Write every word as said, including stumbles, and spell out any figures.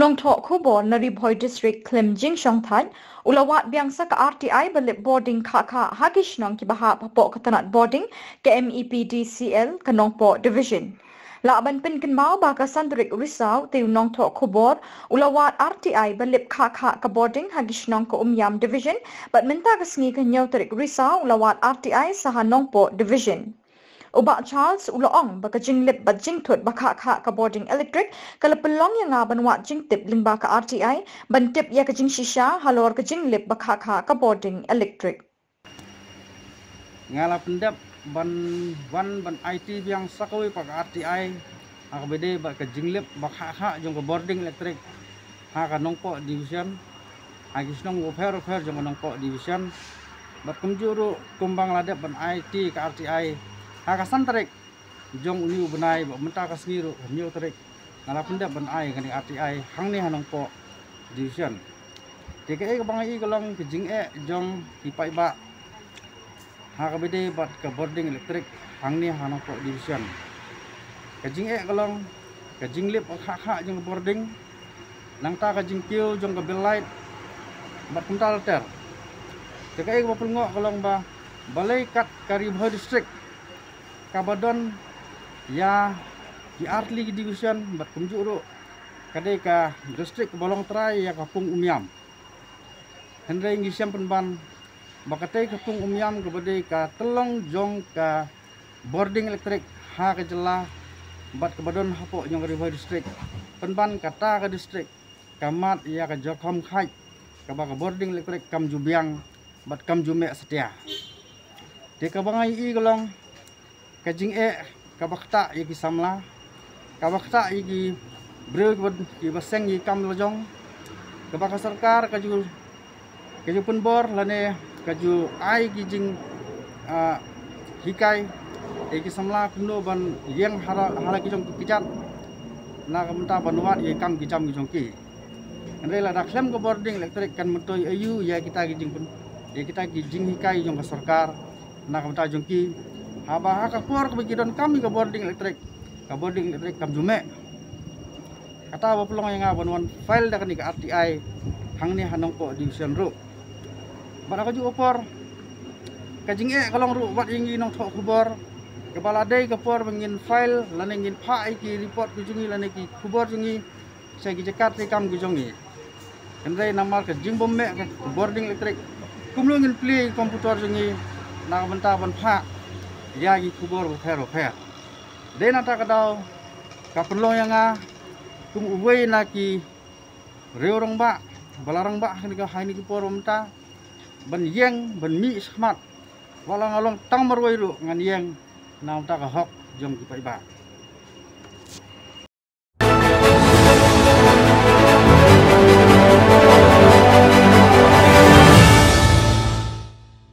Nongthoh khubor na Ri Bhoi District khlem jingshongthait u la wad biang sa ka R T I ba lip bording khah khah ha ki shnong kiba hap hapoh ka tnat bording ka M E P D C L ka Nongpoh Division. Lah ban pynkynmaw ba ka san tarik Risaw te u nongthoh khubor u la wad R T I ba lip khah khah ka bording ha ki shnong ka Umiam Division, bad mynta ka sngi ka hynñiew tarik Risaw u la wad R T I sa ha Nongpoh Division. U Bah Charles u la ong ba ka jinglip bad jingthut ba khah khah ka bording elektrik ka la pynlong ïa nga ban wad jingtip lyngba ka R T I ban tip ïa ka jingshisha halor ka jinglip ba khah khah ka bording elektrik. Nga la pyndep ban wan ban aiti biang sa kawei pat ka R T I ha kaba ïadei bad ka jinglip ba khah khah jong ka bording elektrik ha ka Nongpoh Division, ha ki shnong bapher bapher jong ka Nongpoh Division. Bad kumjuh ruh kumba nga la dep ban aiti ka R T I ha ka san tarik jong une u bnai, bad mynta ka sngi ruh ka hynñiew tarik nga la pyndep ban ai kane ka R T I hangne ha Nongpoh Division. Te kaei kaba nga i ka long ka jingeh jong ki paidbah ha kaba ïadei bad ka bording elektrik hangne ha Nongpoh Division. Ka jingeh ka long ka jinglip ba khah khah jong ka bording, nangta ka jingkiew jong ka bill light bad kumta ter ter. Te kaei kaba pynlong ka long ba balei kat ka Ri Bhoi District kaba don ïa ki artylli ki division bad kumjuh ruh ka dei ka district kaba long trai ïa ka pung Umiam. Hynrei ngi shem pynban ba katei ka pung Umiam kaba dei ka tyllong jong ka bording elektrik ha ka jylla bad kaba don hapoh jong ka Ri Bhoi District, pynban kata ka district ka mad ïa ka jingkham khait kaba ka bording elektrik kam ju biang bad kam ju meh satia. Te kaba nga i ka long ka jingeh kaba ktah ïa ki samla, kaba ktah ïa ki briew kiba, kiba seng ïa ki kam la jong, kaba ka sorkar ka ju, ka ju pynbor lane ka ju ai ki jing, ah, hikai ïa ki samla kumno ban ïeng ha la, ha la ki jong ki kjat na ka bynta ban wad ïa ki kam ki jam ki jong ki. Hynrei lada khlem ka bording elektrik kan myntoi aïu ïa kita ki jingpyn, ïa kita ki jinghikai jong ka sorkar na ka bynta jong ki, haba ha ka por kaba ki donkam ïa ka bording elektrik, ka bording elektrik kam ju meh. Kata ba pynlong ïa nga ban wan file da kane ka R T I hangne ha Nongpoh Division ruh. Bad ha kajuh ka por ka jingeh ka long ruh wat ïa ngi nongthoh khubor, kaba la dei ka por ba ngin file lane ngin phah ïa ki report ki jong ngi lane ki khubor jong ngi sha ki jaka treikam ki jong ngi. Hynrei namar ka jingbym meh ka bording elektrik, kumno ngin plie ïa ki computer jong ngi na ka bynta ban phah ïa ki khubor bapher bapher. Dei na kata ka daw ka pynlong ïa nga kum uwei na ki riew rangbah ba la rangbah ha kane ka, ha kine ki por ba mynta ban ïeng ban mih shakhmat, wat la nga long tang marwei ruh ngan ïeng na ka bynta ka hok jong ki paidbah.